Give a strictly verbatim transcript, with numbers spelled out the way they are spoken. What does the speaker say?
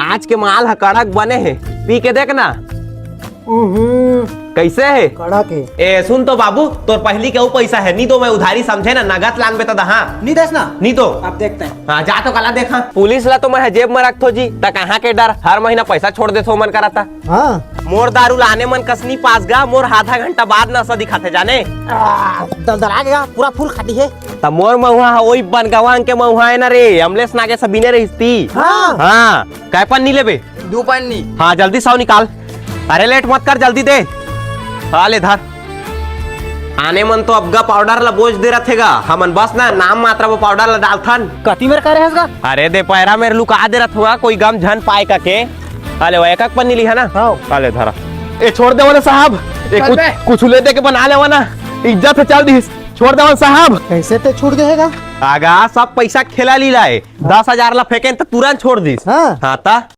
आज के माल ह कड़क बने हे, पी के देख ना। हम्म, कैसे हे? कड़क हे। ए, सुन तो बाबू, तोर पहली के अउ पैसा हे, नी तो मैं उधारी समझे ना, नगद लानबे त दहा। नी देस ना? नी तो। अब देखते हैं। हाँ, जा तो कला देखा। पुलिस ला तो मैं जेब में रखथो जी, त कहाँ के डर, हर महीना पैसा छोड़ देथो मन करा त। हाँ। मोर दारू लाने मन कसनी पास गा, मोर आधा घंटा बाद नशा दिखाथे जाने। आ, दलदला गया, पूरा फूल खाटी है। त मोर महुआ ह ओई बनगवांग के महुआ है ना रे, अमलेश नागेश बिने रहिस ती। हाँ। हाँ, कै पन्नी लेबे? दू पन्नी। हाँ, जल्दी सौ निकाल। अरे लेट मत कर, जल्दी दे। हाँ, ले धर। आने मन तो अबगा पाउडर ला बोझ दे रथेगा, हमन बस ना नाम मात्र वो पाउडर ला डालथन। कति मेर करे हस गा? अरे दे पैरा मेर लुका दे रथोगा, कोई गम झन पाए का के। अले वो एक एक पन्नी लिहा ना। हाँ। अले धरा। ए छोड़ दे वाले साहब, ए चल कुछ, बे। कुछ ले दे के बना लेवा ना, इज्जत से चल दिस। छोड़ दे वाले साहब। कैसे ते छूट गएगा? आगा सब पैसा खेला ली लाए, दस हजार ला फेंकेन त तुरंत छोड़ दिस। हाँ। हाँ ता।